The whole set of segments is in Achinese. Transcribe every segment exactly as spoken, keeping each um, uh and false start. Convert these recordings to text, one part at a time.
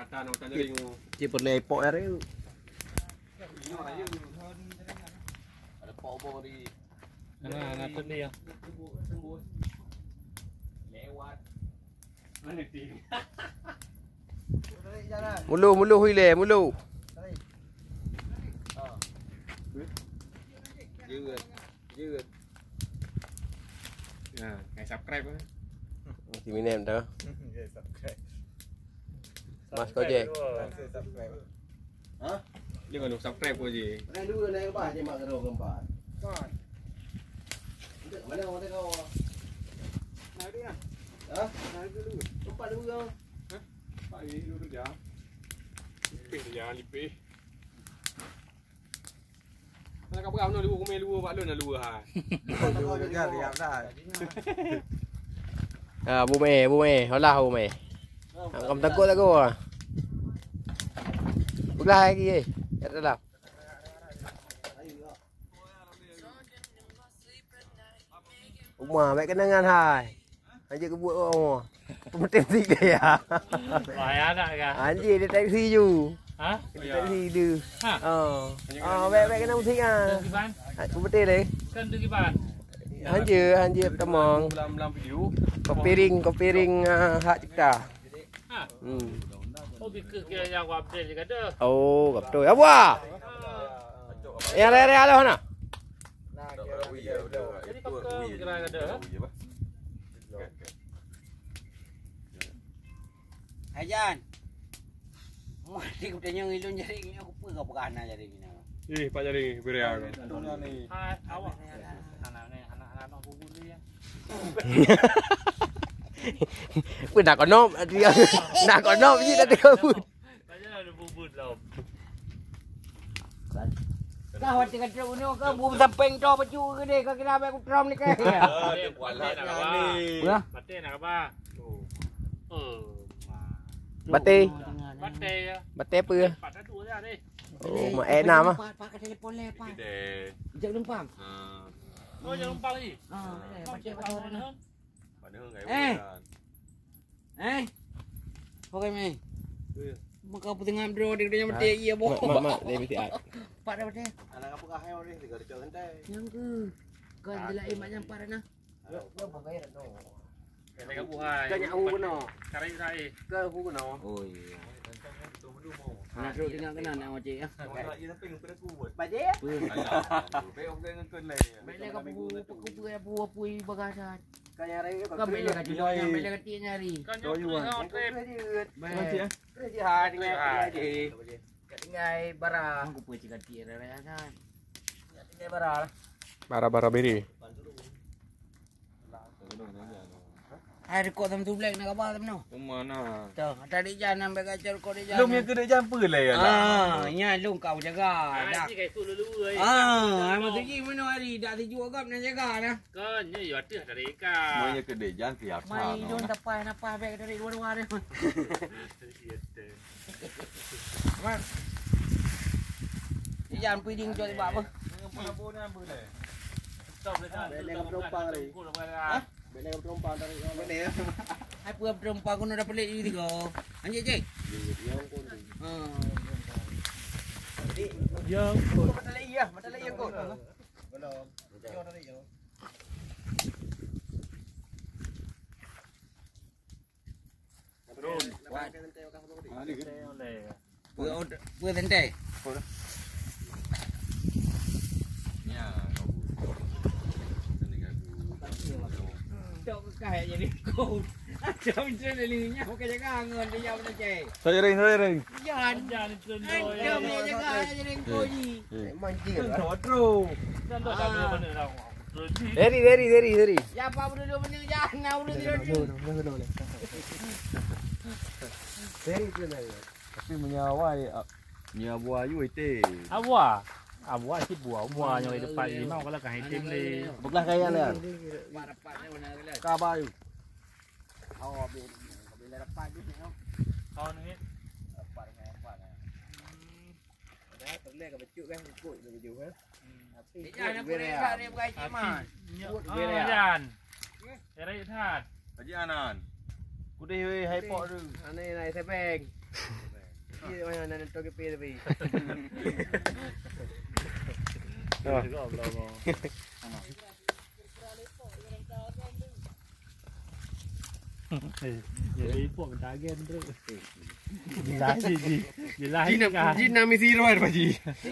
Cik, cik peureulèe ipok hari tu. Ada pok-pok di. Nah, nah, tu dia. Lewat. Mana dia? Mulu, mulu, Huile, mulu. Jeuet. Jeuet. Nah, kayak subscribe kan? Si Minem tu. Ya, subscribe. Mas Kojek. Subscribe dulu. Subscribe. Ha? Dia kalau subscribe kau je. Mana dua naik apa je mak kau keempat? Kan. Mana orang kau? Naik dulu lah. Ha? Naik dulu. Empat dua kau. Ha? Empat ni dulu kerja. Lipih kerja, lipih. Mana kau pegang mana dua kumai dua bak lôn dah dua ha. Dua kerja siap dah. Ah, bumé, bumé. Olah bumé. Kamu takut tak kau? Peugah lagi eh. Kat dalam. Uma, baik kenangan hai. Anjir kebut oh. Pemetim sik dia ya. Wah, ya nak kah? Anjir dia type C ju. Ha? Dia type C dia. Ha? Oh. Ah, baik baik kena musik ah. Kiban? Pemetim deh. Kan tu kiban. Anjir, anjir temong. Dalam dalam video. Kopiring, kopiring ah, hak cipta. Ha. Hmm. Oh, bikeu kira yang aku update je kata. Oh, betul. Apa? Yang raya-raya lah mana? Jadi faktor kira kata. Hai Jan. Mati ku tanya ilun jari ni aku pun kau pegang anak jari ni. Eh, pak jari beri aku. Hai, awak. Anak ni, anak-anak nak bubur dia. Pun nak konop, nak konop je dah tengok pun. Tanya ada bubur dalam. Kah watèe ka trok unoe ka bu sampeng to pacu ke deh ka kira bak kutrom ni kan. Ah, dia kualat nak apa? Ni. Pula? Batai nak apa? Oh. Oh, ma. Batai. Batai ya. Batai apa ya? Empat satu ya deh. Oh, mak eh enam ah. Pak, pak ke telepon le pak. Kedai. Jak numpang. Ha. Oh, jak numpang ni. Ha, eh, batai batai. Mana enggak Eh. Eh. Pakai meh. Maka peutengah bro dia dia mati iya boh. Mak mak dia mesti ai. Pak dah mati. Anak apa kah yang ni tiga dekat gentai. Yang ke. Kan dia lain mak nyampak dah nah. Kena kabuhai. Kan yang aku kena. Karai rai. Ke aku kena. Oh iya. Nak terus tengah kena nak macam ya. Baje ya? Baik lah kabu pakai apa apa bagasan. Kan yang raya Kami dah kacau yang bela kecil nyari. Kan jauh tu tengah trip. Baik. Kerja dengan dia je. Kat tinggai bara. Aku pun cakap dia raya kan. Kat tinggai bara. Bara-bara beri. Hai rekod sama tu black nak apa sama no? Mana? Tu, ada di jalan ambil kacau rekod di jalan. Lom yang kedek jampa lah ya. Ah, nya lom kau jaga. Ah, dah. Ni kai tu lulu ai. Ah, ai mesti mana hari dah tuju agam nak jaga dah. Kan nya ya tu dari ka. Mai nya kedek jan siap. Mai dong tapai napa baik dari dua-dua dia. Mak. Ijan pui ding cok bak apa? Dengan pun apa ni apa dah? Stop dah. Bela penumpang tadi. Ha? Bela penumpang tadi. Bela ya. Hai pun penumpang kena dah pelik juga. Anjing cek. Ya pun. Ha. Ya pun. Mata lagi ya, mata lagi ya kau. Belum. Yo tadi yo. Pue tentei. Tok kekah jadi kau. Macam tu dia ni nyau ke jaga ngon dia nyau macam cai. Saya ring, saya ring. Jan. Jan itu. Jan dia jaga jadi kau ni. Memang jin. Tok terus. Jan tu dah dua mana dah. Dari, dari, dari, dari. Ya apa boleh dua mana jan? Nak boleh dua. Dari tu dah. Tapi meunyoe awai, a, meunyoe buah ayu item. Awa. Awa si buah, buah nyoe depan lima kalau kan item le. Belah kaya le. Ka ayu. Awa bila dapat je tengok. Kau ni. Dapat dengan dapat. Dah terlek ke becut kan ikut dia baju kan. Jangan aku rek tak rek bukan cik man. Jan. Rek that. Haji Anan. Kudeh weh hai pok tu. Aneh nai sepeng. Iya, mana nak nonton K P tapi. Jadi ipok minta agen tu. Jelas ji, ji. Jelas ji, ji. Ji nak misi roh, Pak Ji.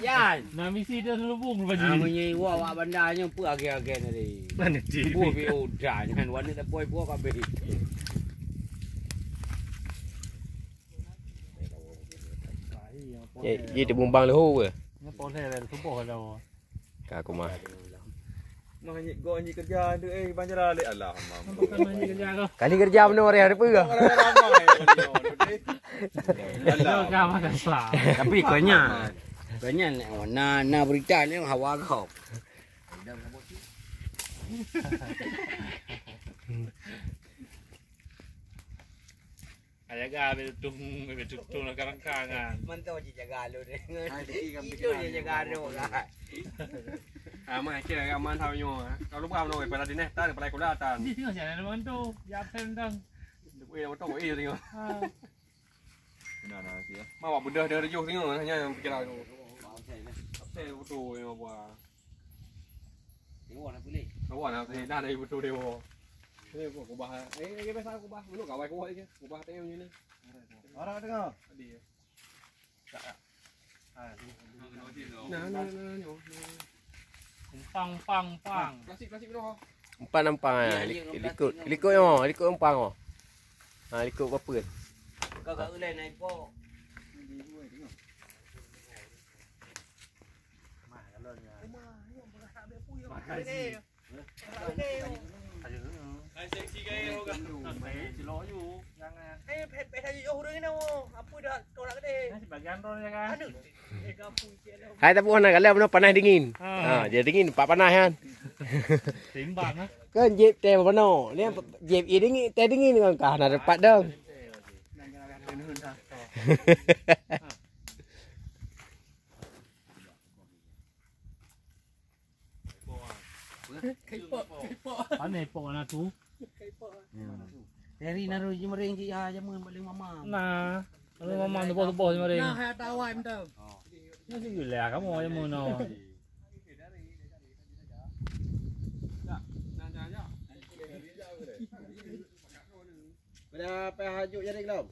Yan. Nak misi dah selubung, Pak Ji. Ah, meunyoe iwa awak banda nyoe peue agen-agen tadi. Mana ji? Buah bi udah nyan, warna tak poi buah kabeh. Eh, ji teubumbang leuho ke? Ni poleh dah subuh dah. Ka aku mah. Mah nyi go nyi kerja tu, eh, banjara lé. Alah, mam. Bukan nyi kerja kau. Kali kerja benar hari hari pun. Ramai. Alah. Kau kah makan sah. Tapi kau nya, kau nya na, na berita ni hawa kau. Jaga habis tung, habis tung rangka-rangka kan. Mantap je jaga lu deh. Itu je jaga lu kan. Ah, mai kira aman tau nyoe. Kalau bukan nyoe, pada dineh tan, pada kula tan. Di tengah jalan memang tu, di absen tang. Weh, motor weh tengok. Ha. Kena dah sih ya. Mau budak dia rejoh tengok hanya yang pikiran tu. Absen betul yang apa. Dewa nak pilih. Awak nak pilih dah dari betul dewa. Ni aku kubah. Eh, eh, biasa kubah. Belum kawai kubah je. Kubah tengok macam ni. Orang tengok. Tadi ya. Nah, nah, nah, nah. Umpang, umpang, umpang. Plastik, plastik berapa? Empat nampak ah. Likot, likot nyoh, likot umpang oh. Ha, likot papeut. Kau kat ulai naik pok. Hai, tapi warna galau mana panas dingin. Ha. Ha, jadi dingin, pak panas kan. Seimbang ah. Kan jeb teh mana? Ni jeb ye dingin, teh dingin kan kah na dapat dong. Kaipok, kaipok. Aneh pok na tu. Kaipok. Dari naruh jemering cik ya jamun balik mama. Nah, balik mama tu bos-bos jemering. Nah, hai tawai mantap. Ni sih gila kamu jamun no. Pada apa hajuk jadi belum?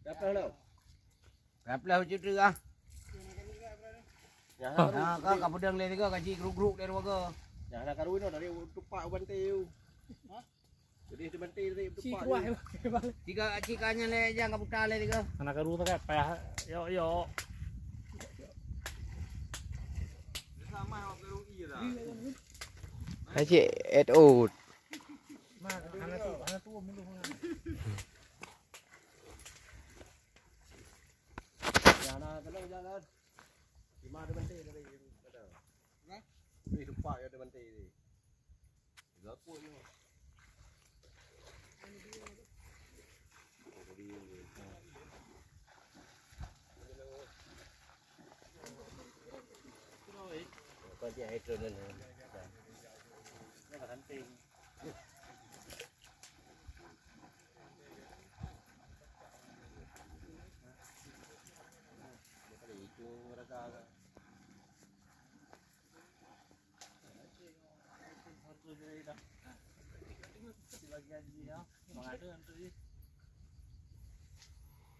Dah apa belum? Ka plah ucut tu ah. Nyan hana karu. Ha, ka, ka peudong lé tiga, ka ci gruk-gruk lé dua ga. Nyan hana karu inoe dari tupak u banté tu. Ha? Jadi tu banté tadi tupak. Tiga, ci ka nyan lé jang ka puta lé tiga. Hana karu sangat payah. Yok, yok. Sama awak karu iya dah. Ka ci et out. Ma, hana tu, hana tu minum. Nyang na keunoe jalan. Lima ada bantai dari kata. Nah, ni tempat ada bantai ni. Gapo ni? Kau dia itu ni. Jangan hunting.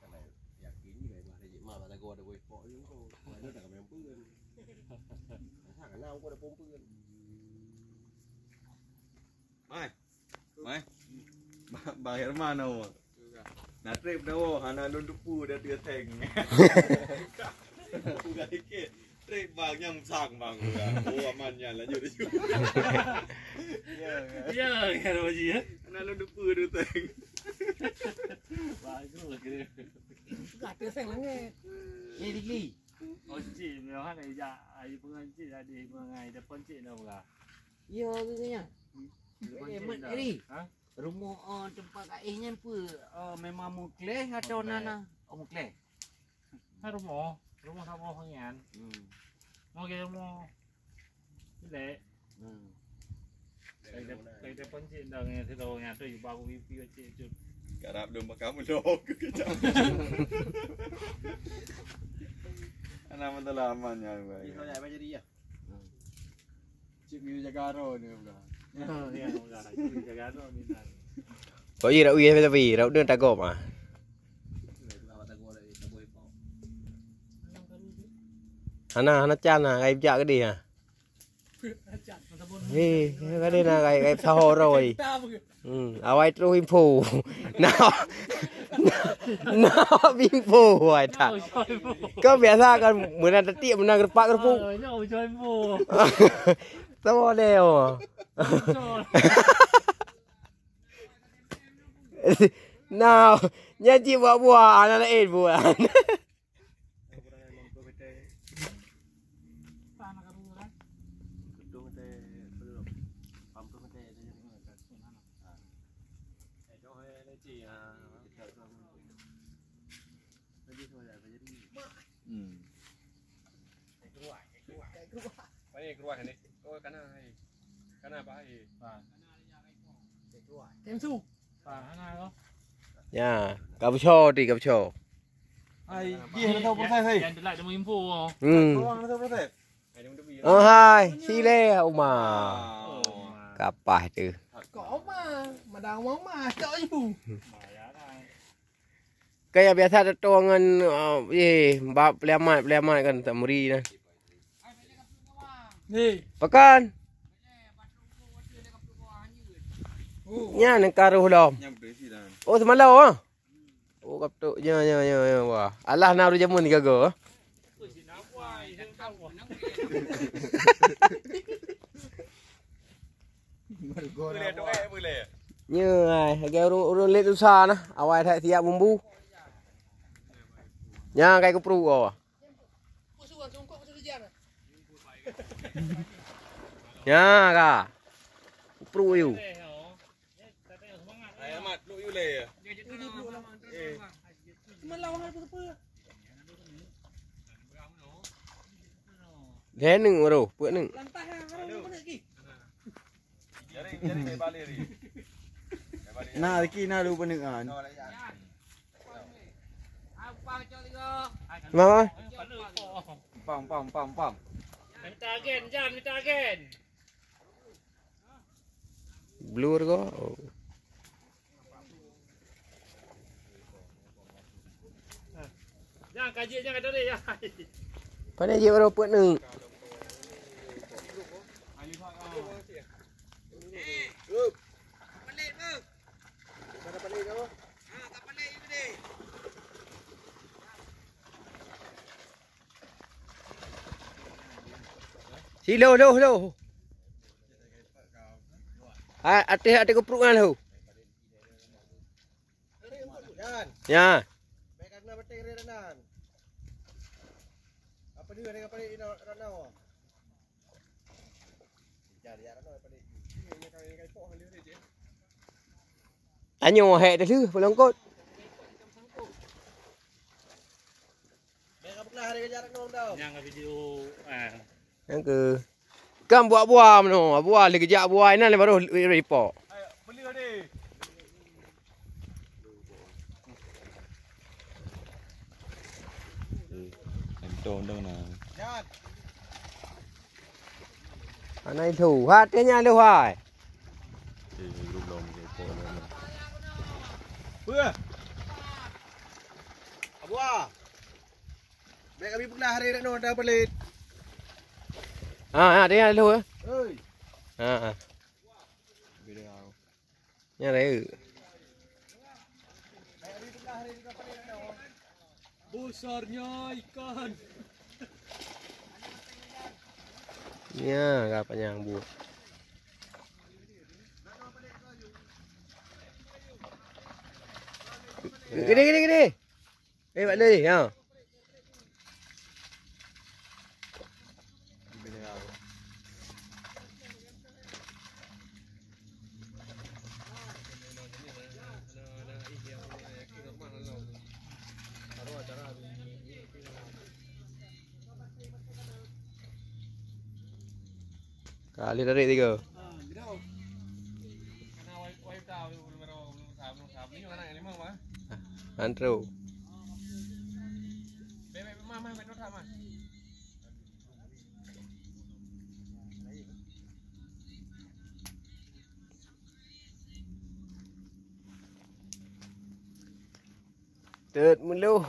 Kalau yakin ni, mak ada gua ada boy pok je tu. Mana dah kami pun. Masa kena aku ada pompa kan. Mai. Mai. Ba-, Bang Herman nama. Na trip dah, oh, hana lôn tupu dah tiga tank. Bukan dikit. Trip bang nyang sang bang. Oh, aman nyan, lanjut, lanjut. Ya, ya. Ya, kan, Haji, ya? Hana lôn tupu dua tank. Bagus, kira. Gata sang langit. Eh, Digli. Oh, cik, memang nak ijak air pengaji tadi, pengai depan cik dah berah. Ya, ke nya? Depan cik dah. Mat Eri. Ha? Rumoh, eh, teumpat kaéh nyan peue? Eh, memang meukleh atawa na, na? Oh, meukleh. Kan rumoh, rumoh saboh nyan. Hmm. Mau ke rumoh. Lek. Hmm. Kai de-, kai depan cik dah ngan sidroe nyan tu, baru wifi cik cut. Karap dong bakam lok kejap. Dah lah aman ya. Cik Mimi jaga roh ni bukan. Ya, bukan. Cik Mimi jaga roh ni. Kok iya rak wih tapi rak udah tagom ah. Hana, hana can ah, kai bijak ke dia. Hei, kadang na kai, kai sahor oi. Hmm, awai terus info. Nah, nah, info awai tak. Kau biasa kan menang tetik, menang gerpak gerpuk. Sama deh. Nah, nyaji buat-buat anak lain buat. Hmm. Mana keluar ni? Oh, kana hai. Kana apa hai? Kensu. Ya, ka beuso di ka beuso. Hai, jih hana tahu proses hai. Yang telat dia info. Hmm. Tolong hana tahu proses. Oh hai, sile Uma. Kapah tu. Kok Uma, madang Uma, cok ju. Kaya biasa datang ngan eh, bab peliamat, peliamat kan tak muri dah. Ni. Pakan. Nya nengkaruh lom. Oh semalam ah. Oh kaptuk nya nya nya nya wah. Alah na ureueng jameun tiga go. Nya ai, lagèe ureueng, ureueng lét susah nah. Awai that siap bumbu. Nya kai kupruk oh. Nya ka. Kupruk you. Lhèe neuk baru, peuet neuk. Na, Ricky, na lu peuet neuk kan. Mama. Pam, pam, pam, pam. Minta agen, Jan, minta agen. Blur ko. Oh. Jangan kaji, jangan kata dia. Pandai je baru peuet ni. Silo, lo, lo. Ha, ateueh, ateueh kupruk nyan, ho. Ya. Tanyoe hek teuh, pelongkot. Nyang ka video, eh. Nyang ke. Kan buat buah meno, buah lé geujak buah inan lé baru report. Entong dong na. Ana itu, hatinya lu hai. Eh, belum, belum, report dong na. Apa? Abuah. Baik kami pernah hari nak ada pelit. Ha, ha, dia lu eh. Hei. Ha, ha. Beda kau. Nya raya. Besarnya ikan. Nya, ka panyang buet. Gede, gede, gede. Eh, Pak Lê, ha. Ka lheueh tarék tiga. Antro. Tet meuluh.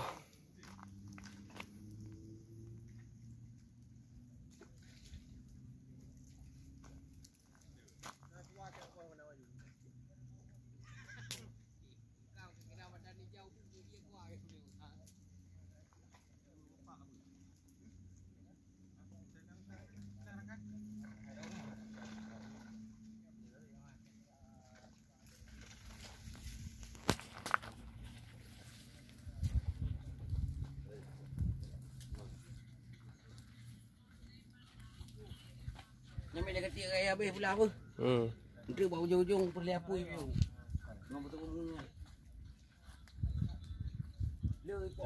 Nyamai dah katik raya habéh pula apa? Hmm. Enteuk bak ujong-ujong peureulée apui piu. Ngon beutôi ngon. Le itu.